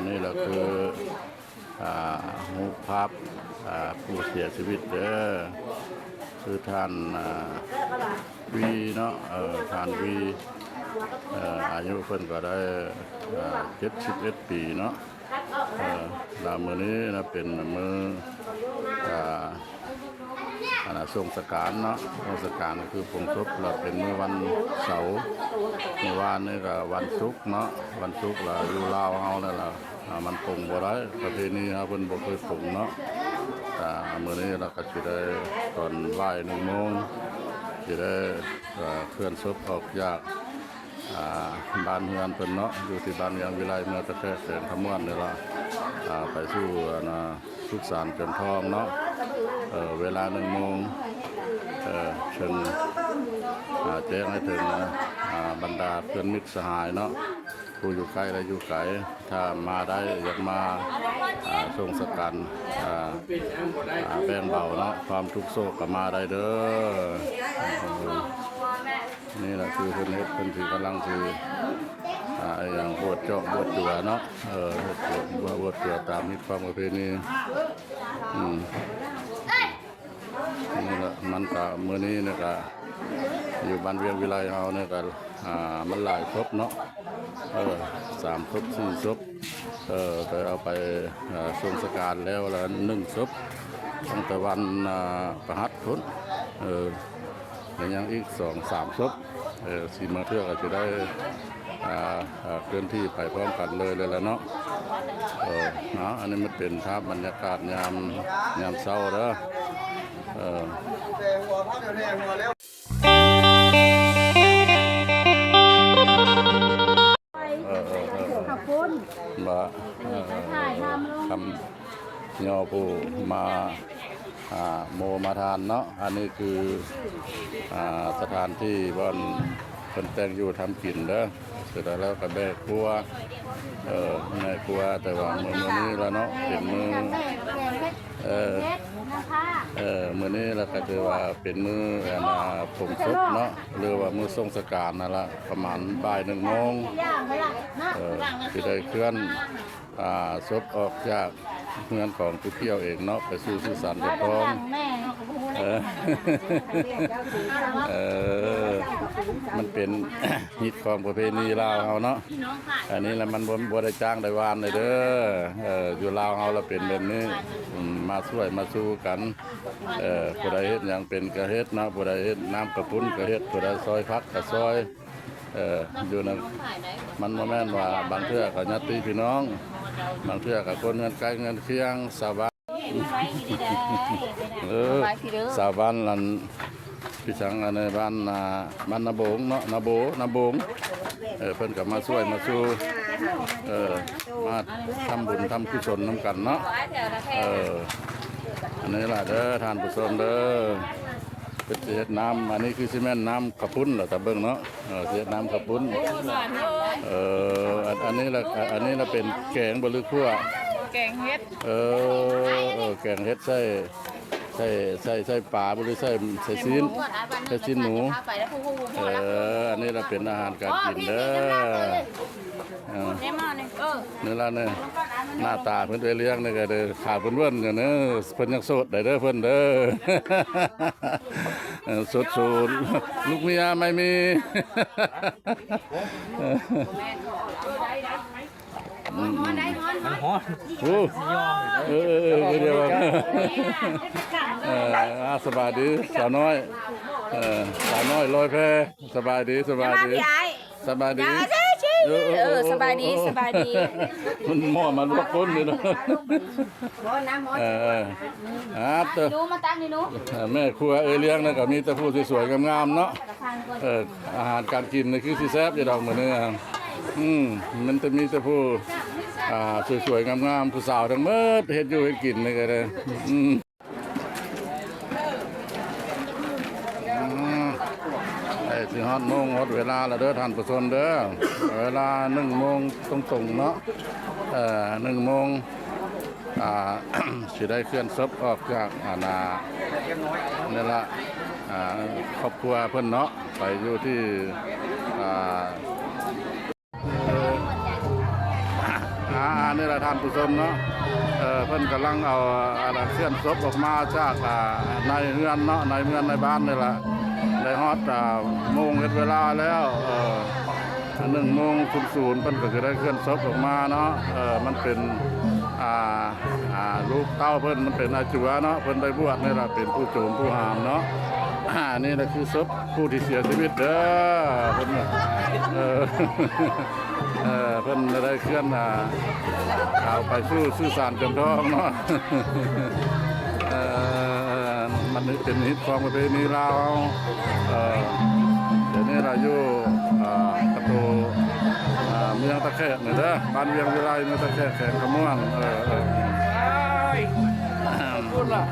ນີ້ລະຄື ອ່າ ຮູບພາບ ອ່າ ຜູ້ເສຍຊີວິດເດີ ຄືທ່ານ ອ່າ ວີເນາະ ເອີ ທ່ານວີ ເອີ ອາຍຸເພິ່ນກໍໄດ້ ອ່າ ເຈັດສິບເອັດປີເນາະ ເອີ ລະມື້ນີ້ນະເປັນມື້ ອ່າ ອັນນະ ສົງສະການເນາະ ສົງສະການກໍຄືປົງສົບ ລະເປັນມື້ວັນເສົາ ມື້ວານນີ້ກໍວັນສຸກເນາະ ວັນສຸກ ລະຢູ່ລາວເຮົານັ້ນລະ ອ່າ ມັນປົງບໍ່ໄດ້ ປະເພນີເຮົາເພິ່ນບໍ່ເຄີຍປົງເນາະ ອ່າ ມື້ນີ້ລະກໍຊິໄດ້ຕອນບ່າຍໜຶ່ງໂມງ ຊິໄດ້ ເອີ ເຄື່ອນສົບອອກຈາກ ອ່າ ບ້ານເຮືອນເພິ່ນເນາະ ຢູ່ທີ່ບ້ານວຽງວິໄລ ເມືອງຕະແຄກ ແຂວງຄຳມ່ວນນີ້ລະ ອ່າ ໄປສູ່ ອັນນະ ສຸສານຈອນທອງເນາະ ເອີ ເວລາໜຶ່ງໂມງ ເອີ ເຊິ່ງ ອ່າ ແຈ້ງໃຫ້ເຖິງ ອ່າ ບັນດາເພື່ອນມິດສະຫາຍເນາະ ຜູ້ຢູ່ໃກ້ ແລະ ຢູ່ໄກ ຖ້າມາໄດ້ ຢາກມາ ອ່າ ສົ່ງສະກັນ ອ່າ ອ່າ ແບ່ງເບົາເນາະ ຄວາມທຸກໂສກກໍມາໄດ້ເດີ. ນີ້ແຫຼະ ຄືເພິ່ນເຮັດ ເພິ່ນຊິກຳລັງຊິ ອ່າ ອີຫຍັງ ບວດຈອກບວດຈົວເນາະ ເອີ ເຮັດບວດ ບວດຈົວຕາມຮີດຄອງປະເພນີ ອືມ ນີ້ລະ ມັນກະ ມື້ນີ້ນີ້ກະ ຢູ່ບ້ານວຽງວິໄລເຮົານີ້ກະ ອ່າ ມັນຫຼາຍສົບເນາະ ເອີ ສາມສົບ ສີ່ສົບ ເອີ ໄປເອົາໄປ ເອີ ສົ່ງສະການແລ້ວລະໜຶ່ງສົບ ຕັ້ງແຕ່ວັນ ອ່າ ພະຫັດພຸ້ນ ເອີ ແລະ ຍັງອີກສອງສາມສົບ ເອີ ຊິບາງເທື່ອກໍຊິໄດ້ ອ່າ ເຄື່ອນທີ່ໄປພ້ອມກັນເລີຍແລ້ວລະເນາະ ເອີ ເນາະ ອັນນີ້ມັນເປັນພາບບັນຍາກາດຍາມ ຍາມເຊົ້າເດີ ເອີ ເອີ ເອີ ເອີ ເອີ ບໍ່ ເອີ ເອີ ເອີ ຄຳ ຍໍຜູ້ມາ ອ່າ ໂມມາທານເນາະ ອັນນີ້ຄື ອ່າ ສະຖານທີ່ບ່ອນເພິ່ນແຕ່ງຢູ່ທຳກິນເດີ ເສັດແລ້ວກໍແມ່ຄົວ ເອີ ແມ່ຄົວ ແຕ່ວ່າມື້ ມື້ນີ້ລະເນາະ ເປັນມື້ ເອີ ເອີ ມື້ນີ້ລະກໍຖືວ່າເປັນມື້ ອັນ ອ່າ ຜົມສົບເນາະ ຫຼືວ່າມື້ສົ່ງສະການນັ້ນລະ ປະມານບ່າຍໜຶ່ງໂມງ ເອີ ຊິໄດ້ເຄື່ອນ ອ່າ ສົບອອກຈາກເຮືອນຂອງປູ່ກ່ຽວເອງເນາະ ໄປສູ່ສຸສານຈອນທອງ ເອີ ເອີ ມັນເປັນຮີດຄອງປະເພນີລາວເຮົາເນາະ ອັນນີ້ລະມັນບໍ່ ບໍ່ໄດ້ຈ້າງໄດ້ຫວ່ານເດີ ເອີ ຢູ່ລາວເຮົາລະເປັນແບບນີ້ ອືມ ມາຊ່ວຍມາຊູ່ກັນ ເອີ ຜູ້ໃດເຮັດຫຍັງເປັນກະເຮັດເນາະ ຜູ້ໃດເຮັດນ້ຳກະປຸ້ນກະເຮັດ ຜູ້ໃດຊອຍຜັກກະຊອຍ ເອີ ຢູ່ນຳ ມັນບໍ່ແມ່ນວ່າບາງເທື່ອກໍຍາດຕິພີ່ນ້ອງ ບາງເທື່ອກໍຄົນເຮືອນໃກ້ເຮືອນຄຽງ ຊາວບ້ານ ເອີ ຊາວບ້ານນັ້ນ ພີ່ສັງ ອັນໃນບ້ານ ອ່າ ບ້ານນາໂບງເນາະ ນາໂບ ນາໂບງ ເອີ ເພິ່ນກໍມາຊ່ວຍມາຊູ່ ເອີ ມາທຳບຸນທຳກຸສົນນຳກັນເນາະ ເອີ ອັນນີ້ລະເດີທ່ານຜູ້ຊົມເດີ ເພິ່ນຊິເຮັດນ້ຳ ອັນນີ້ຄືຊິແມ່ນນ້ຳຂະປຸ້ນລະ ຕາເບິ່ງເນາະ ເອີ ຊິເຮັດນ້ຳຂະປຸ້ນ ເອີ ອັນ ອັນນີ້ລະ ອັນນີ້ລະເປັນແກງບໍ່ ຫຼືຂົ້ວ ແກງເຫັດ ເອີ ເອີ ແກງເຫັດໃສ່ ໃສ່ ໃສ່ ໃສ່ປາບໍ່ ຫຼືໃສ່ ໃສ່ຊີ້ນ ໃສ່ຊີ້ນໝູ ເອີ ອັນນີ້ລະເປັນອາຫານການກິນເດີ ເອີ ນີ້ລະນີ້ ໜ້າຕາເພິ່ນເອື້ອຍລ້ຽງນີ້ກະເດີ ຂາວເວີ້ນໆຢູ່ເນີ ເພິ່ນຍັງໂສດໄດ້ເດີ ເພິ່ນເດີ ເອີ ໂສດໆ ລູກເມຍໃໝ່ມີ ອືມ ມັນຮ້ອນ ໂອ້ ເອີ ເອີ ເອີ ດຽວ ເອີ ອ່າ ສະບາຍດີ ສາວນ້ອຍ ເອີ ສາວນ້ອຍລອຍແພ ສະບາຍດີ ສະບາຍດີ ສະບາຍດີ ເອີ ເອີ ເອີ ສະບາຍດີ ສະບາຍດີ ມັນໝໍມາລວກກົ້ນເລີຍເນາະ ບໍ່ ນ້ຳ ເອີ ອ່າ ເຕີ ມາຕັ້ງນີ້ໜູ ເອີ ແມ່ຄົວເອື້ອຍລ້ຽງນະ ກະມີແຕ່ຜູ້ສວຍໆງາມໆເນາະ ເອີ ອາຫານການກິນນີ້ຄືຊິແຊບຢູ່ດອກມື້ນີ້ ອືມ ມັນຈະມີແຕ່ຜູ້ ອ່າ ສວຍໆງາມໆ ຜູ້ສາວທັງໝົດເຮັດຢູ່ເຮັດກິນນີ້ກະໄດ້ ອືມ ອືມ ໃກ້ຊິຮອດໂມງຮອດເວລາແລ້ວເດີທ່ານຜູ້ຊົມເດີ ເວລາໜຶ່ງໂມງຕົງໆເນາະ ເອີ ໜຶ່ງໂມງ ອ່າ ຊິໄດ້ເຄື່ອນສົບອອກຈາກ ອັນນ່າ ນີ້ລະ ອ່າ ຄອບຄົວເພິ່ນເນາະ ໄປຢູ່ທີ່ ອ່າ ອ່ ອ່າ ນີ້ລະທ່ານຜູ້ຊົມເນາະ ເອີ ເພິ່ນກຳລັງເອົາ ອ່າ ເຄື່ອນສົບອອກມາຈາກ ອ່າ ໃນເຮືອນເນາະ ໃນເຮືອນໃນບ້ານນີ້ລະ ໄດ້ຮອດ ອ່າ ໂມງເຮັດເວລາແລ້ວ ເອີ ໜຶ່ງໂມງສູນໆ ເພິ່ນກໍຈະໄດ້ເຄື່ອນສົບອອກມາເນາະ ເອີ ມັນເປັນ ອ່າ ອ່າ ລູກເຕົ້າເພິ່ນ ມັນເປັນອາຈົວເນາະ ເພິ່ນໄດ້ບວດນີ້ລະ ເປັນຜູ້ໂຈນຜູ້ຫານເນາະ ອ່າ ນີ້ລະຄືສົບຜູ້ທີ່ເສຍຊີວິດເດີ ເພິ່ນ ເອີ ເອີ ເພິ່ນໄດ້ເຄື່ອນ ອ່າ ເອົາໄປສູ່ສຸສານຈຳທອງເນາະ ເອີ ມັນເປັນຮີດຄອງປະເພນີລາວເຮົາ ເອີ ດຽວນີ້ລະຢູ່ ອ່າ ປະຕູ ອ່າ ເມືອງຕາແຂກນີ້ເດີ ບ້ານວຽງວິໄລ ເມືອງຕາແຂກ ແຂວງຄຳມ່ວນ ເອີ ເອີ ພຸ້ນລະ.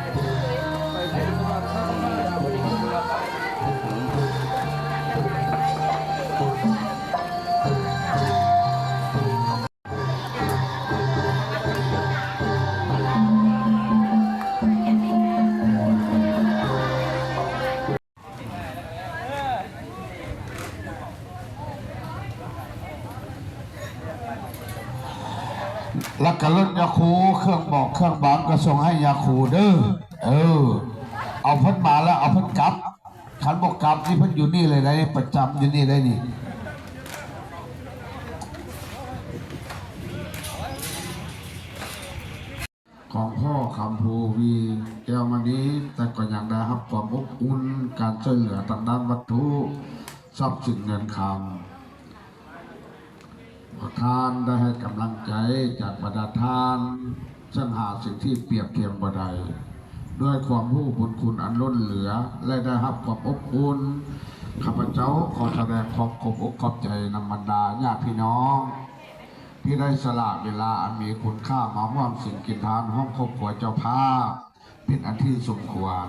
ແລ້ວກໍລົດຍາຄູ ເຄື່ອງບອກເຄື່ອງບານກໍສົ່ງໃຫ້ຍາຄູເດີ. ເອີ ເອົາເພິ່ນມາແລ້ວເອົາເພິ່ນກັບ. ຄັນບໍ່ກັບນີ້ເພິ່ນຢູ່ນີ້ເລີຍໄດ໋ ປະຈຳຢູ່ນີ້ໄດ໋ນີ້. ຂອງພໍ່ຄຳພູ ວີ ແກ້ວມະນີ ແຕ່ກໍຍັງໄດ້ຮັບຄວາມອົບອຸ່ນ ການຊ່ວຍເຫຼືອທາງດ້ານວັດຖຸຊັບສິນເງິນຄຳ. ພວກທ່ານໄດ້ໃຫ້ກຳລັງໃຈຈາກບັນດາທ່ານ ເຊິ່ງຫາສິ່ງທີ່ປຽບທຽມບໍ່ໄດ້ ດ້ວຍຄວາມຮູ້ບຸນຄຸນອັນລົ້ນເຫຼືອ ແລະ ໄດ້ຮັບຄວາມອົບອຸ່ນ. ຂ້າພະເຈົ້າຂໍສະແດງຄວາມຂອບອົກຂອບໃຈນຳບັນດາຍາດພີ່ນ້ອງ ທີ່ໄດ້ສະຫຼະເວລາອັນມີຄຸນຄ່າມາຮ່ວມສິນກິນທານຮ່ວມຄອບຄົວເຈົ້າພາບ ເປັນອັນທີ່ສົມຄວນ.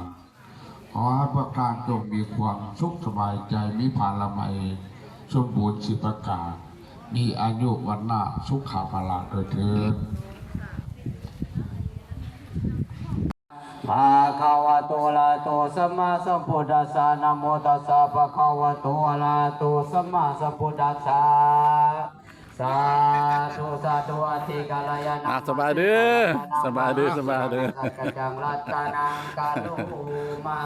ຂໍໃຫ້ພວກທ່ານຈົ່ງມີຄວາມສຸກສະບາຍໃຈ, ມີພາລະໄມສົມບູນສິບປະການ, ມີອາຍຸວັນນະສຸຂະພະລະດ້ວຍເທີ້ນ. ພະຄະວະໂຕ ອະລະຫະໂຕ ສຳມາສຳພຸດທັດສະ ນະໂມຕັດສະ ພະຄະວະໂຕ ອະລະຫະໂຕ ສຳມາສຳພຸດທັດສະ. ສາທຸ ສາທຸ ອະທິກາລະຍະນະ ອ່າ ສະບາຍດີ ສະບາຍດີ ສະບາຍດີ ສັກກະຈັງລັດຕະນັງກະລຸມາ.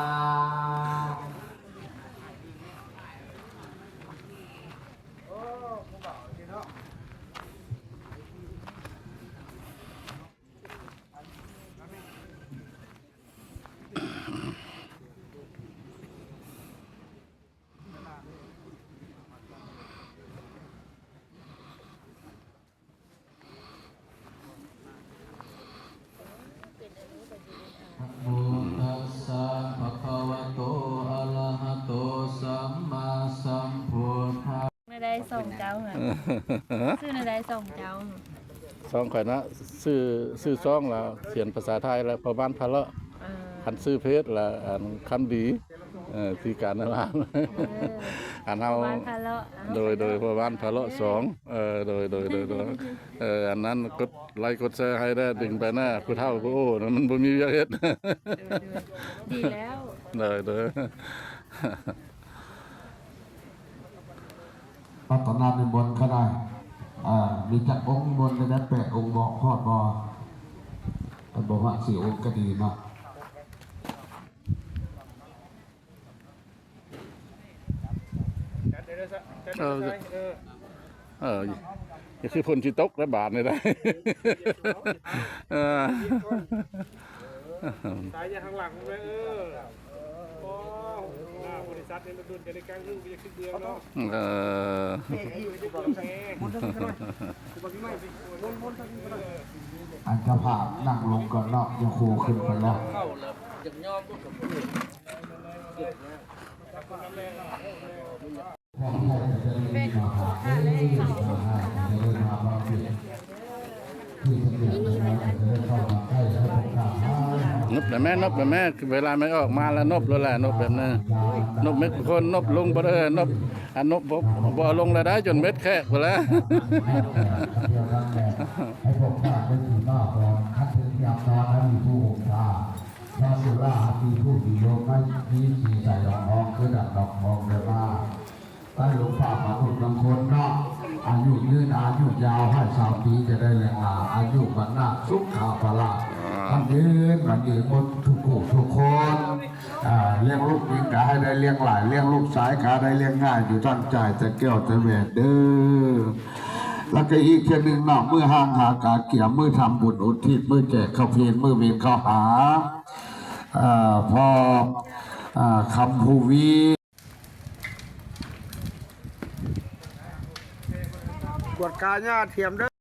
ນະໂມຕັດສະ ພະຄະວະໂຕ ອະລະຫະໂຕ ສຳມາສຳພຸດທະ ແນວໃດຊ່ອງເຈົ້າຫັ້ນ? ຊື່ແນວໃດຊ່ອງເຈົ້າ? ຊ່ອງຂ້ອຍນະ ຊື່ ຊື່ຊ່ອງລະຂຽນພາສາໄທລະພໍ່ບ້ານພາເລາະ. ເອີ ຄັນຊື່ເພຈລະ ອັນ ຄຳດີ ເອີ ທີ່ການນະລານ ເອີ ອັນເຮົາ ພໍ່ບ້ານພາເລາະ ໂດຍ ໂດຍ ພໍ່ບ້ານພາເລາະສອງ ເອີ ໂດຍ ໂດຍ ໂດຍ ເອີ ອັນນັ້ນກົດໄລກົດແຊໃຫ້ແດ່ ດຶງໄປນະ ຜູ້ເຖົ້າຜູ້ໂອ້ນະ ມັນບໍ່ມີວຽກເຮັດ ໂດຍ ໂດຍ ດີແລ້ວ ໂດຍ ໂດຍ. ລັດຕະນະນິມົນກໍໄດ້ ເອີ ມີຈັກອົງນິມົນໄດ້ແປດອົງບໍ່ ຮອດບໍ່? ຄັນບໍ່ຮອດສີ່ອົງກໍດີເນາະ. ເອີ ເອີ ຢ່າຄືຝົນຊິຕົກແລ້ວບາດນີ້ໄດ໋ ເອີ ສາຍຢູ່ຂ້າງຫຼັງເດີ. ໂອ້ ໜ້າບໍລິສັດນີ້ລຸ້ນໆ ຈະໄດ້ກາງຫຶ້ງ ບໍ່ຢາກຄິດເບື່ອເນາະ. ເອີ ອັນເຈົ້າພາບນັ່ງລົງກ່ອນເນາະ ຢ່າຄູຂຶ້ນໄປແລ້ວ. ເປັນ ນົບແລ້ວແມ່ ນົບແລ້ວແມ່ ເວລາແມ່ອອກມາແລ້ວ ນົບໂລດແຫຼະ ນົບແບບນັ້ນ ນົບແມ່ຄົນ ນົບລົງບໍ່ໄດ້ ນົບ ອັນນົບບໍ່ ບໍ່ເອົາລົງແລ້ວໄດ໋ ຈົນເມັດແຄກພຸ້ນແຫຼະ. ໃຫ້ພວກເຈົ້າໄດ້ຖືໜ້າກ່ອນ ຄັນເຖິງຍາມນອນ ໃຫ້ມີຜູ້ຫົ່ມຜ້າ ນອນຢູ່ລາ ໃຫ້ມີຜູ້ດີລົມ ໃຫ້ມີສີໃສຮອງໆ ຄືດັງດອກທອງເດີມາ. ໃຕ້ລົມຟ້າມະນຸດບາງຄົນເນາະ ອາຍຸຍືນ ອາຍຸຍາວ ຮ້ອຍຊາວປີ ຈະໄດ້ລ້ຽງຫຼານ ອາຍຸວັນນະສຸຂະພະລະ ມັນຍືນ ມັນຍືນໝົດທຸກຜູ້ທຸກຄົນ. ອາ ລ້ຽງລູກຍິງກະໃຫ້ໄດ້ລ້ຽງຫຼາຍ ລ້ຽງລູກຊາຍກະໃຫ້ໄດ້ລ້ຽງງ່າຍ ຢູ່ທາງໃຈແຕ່ແກ້ວແຕ່ແຫວນເດີ. ແລ້ວກະອີກເທື່ອໜຶ່ງເນາະ ມື້ຮ່າງຫາກາກຽມ ມື້ທຳບຸນອຸທິດ ມື້ແຈກເຂົ້າເພນ ມື້ເວັນເຂົ້າຫາ ອາ ພໍ່ ອາ ຄຳພູວີ ກວດກາຫຍ້າທຽມເດີ.